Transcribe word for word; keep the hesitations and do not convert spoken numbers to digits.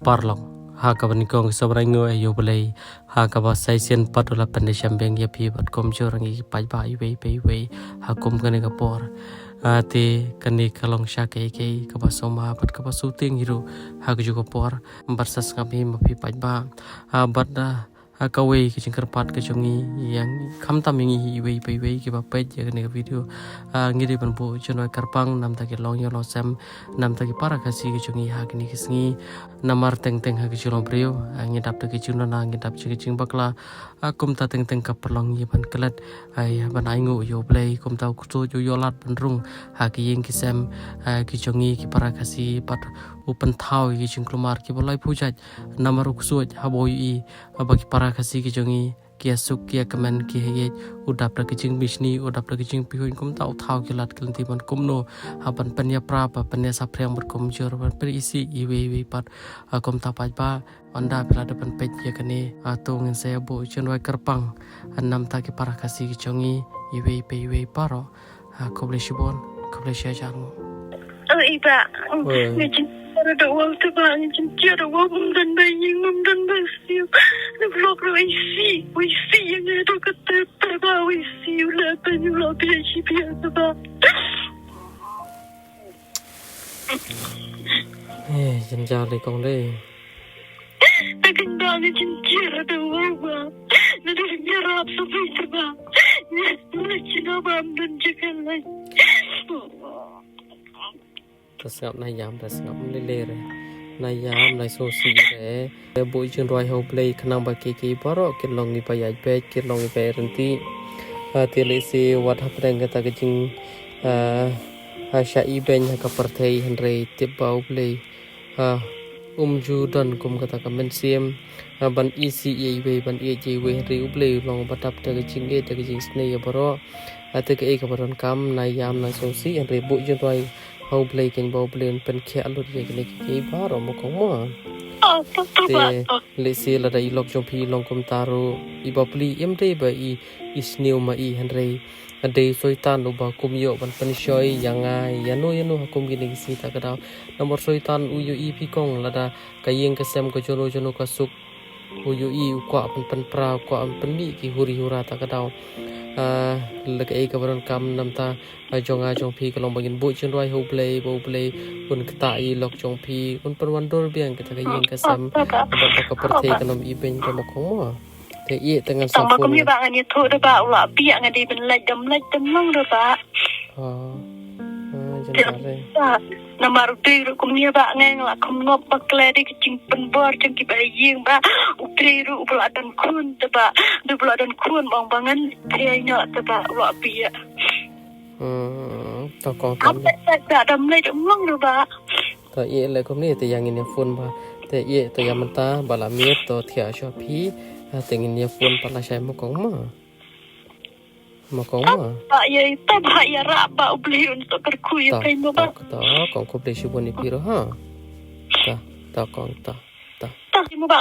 Paralok, ha kaba nyngkong sa bnai ngi ai ïa U Blei, ha kaba sa shisien pat u la pyndei shembeng ïa phi bad kumjuh ngi ki paidbah iwei pa iwei ha kum kane ka por. Ah, te kane ka long sha kaei kaei kaba sngewma bad kaba sngewtieng hi ruh ha kajuh ka por, bad sa sngap hi ma phi paidbah. Ah, bad, ah, ha kawei ka jingkyrpad ka jong ngi ïa ngi, khamtam ïa ngi iwei pa iwei kiba peit ïa kane ka video. Ah, ngi dei ban buh jingduwai kyrpang namar ki longïing longsem, namar ki para Khasi ka jong ngi ha kine ki sngi. Namar teng teng ha ki jinglong briew, ah, ngi dap da ki jingduna, ngi dap da ki jingbakla. Ah, kumta teng teng ka pynlong ïa ban klet, ah, ïa ban ainguh ïa U Blei, kumta u ksuid u ïoh lad ban rung ha ki ïing ki sem, ah, ki jong ngi ki para Khasi, bad u pynthaw ïa ki jingkulmar kiba laiphew jait. Namar u ksuid haba u ïohi ba ki para Khasi ki jong ngi ki ïasuk, ki ïakmen, ki ïaieit, u dap da ki jingmihsngi, u dap da ki jingpyrshah, kumta u thaw ki lad ki lynti ban kumno, ha ban pynïaprah, ban pynïasaphriang bad kumjuh ban pynisih iwei iwei pat. Ah, kumta paidbah, ynda phi la dep ban peit ïa kane, ah, to ngin sa ïa buh jingduwai kyrpang namar ki para Khasi ki jong ngi iwei pa iwei baroh. Ah, khublei shibun, khublei shihajar nguh. Oh, i ba. Oi. Nga jin para da wal te ba, nga jin tia da wal, bym don ba ïing, bym don ba siew. Na blok ro isi, isi ïa nga da ka te te ba isi, u la ba, u la bia shi bia te ba. Eh, jynjar le kong le. Te kynda nga jin tia da wal ba. Na da ïarap sa phi te ba. Nga jin ba, bym don jaka lai. Te sngap, na ïam te sngap, lei lei re. Na ïam, na sngewsih re. Te buh jingduwai ha U Blei khnang ba kiei kiei baroh kin long kiba ïaid beit, kin long kiba ïaid ryntih. Ah, te lehse wat hapdeng kata ka jing, ah, ah, shah ibeiñ ha ka pyrthei, hynrei tip ba U Blei, ah, um ju don kum kata ka mynsiem, ah, ban isih ïa iwei, ban ïeit ïa iwei, hynrei U Blei u long uba dap da ka jingïeit, da ka jingisynei ïa baroh. Ah, te kaei kaba donkam, na ïam na sngewsih, hynrei buh jingduwai ha U Blei, kynmaw ba U Blei un pynkhiah lut ïa kine kiei kiei baroh, mo kong mo. Oh, to, to, te ba, to. Lehse lada i lok jong phi i long kumta ruh, i bapli im dei ba i, i sniew ma i, hynrei dei Soitan uba kum ïoh ban pynshoi ïa nga ïano ïano ha kum kine ki sngi ta ka daw. Namar Soitan u ïohi, phi kong, lada ka ïing ka sem, ka juno juno ka suk, u ïohi, u kwah ban pynpra, u kwah ban pynmih ki huri hura ta ka daw. Ah, la kaei kaba donkam namar, ah, jong nga jong phi ka long ba ngin buh jingduwai ha U Blei, ba U Blei un ktah ïa i lok jong phi, un pynwandur biang kata ka ïing ka sem, bad ba ka pyrthei kan ym ibeiñ, mo kong mo. Te ïeh te ngan sa phone. Tang ba kumne ba ngan ïathuh da ba, u la biang, nga dei ban leit, dam leit dam long da ba. Ah, ah, jynjar re. Namar u dei ruh kumne ba, nga la kham ngop ba khlem dei ka jingpynbor jong kiba ïing ba. U dei ruh uba la don khun te ba, u ba la don khun, ong ba ngan trei noh te ba, u la biang. Hmm, to kong, to. Am te sa da dam leit dam long da ba. To ïeh le kumne, te ïa ngin ïa phone ba. Te ïeh, to ïa mynta ba la miet, to thiah shuwa phi. Ah, te ngin ïa phone pat lashai, mo kong mo. Mo kong mo. Ba ïa, to ba ïa rah ba, U Blei un to kyrkhu ïa phi mo ba. To, to kong, khublei shibun ïa phi ruh ha. To, to kong, to, to. To mo ba.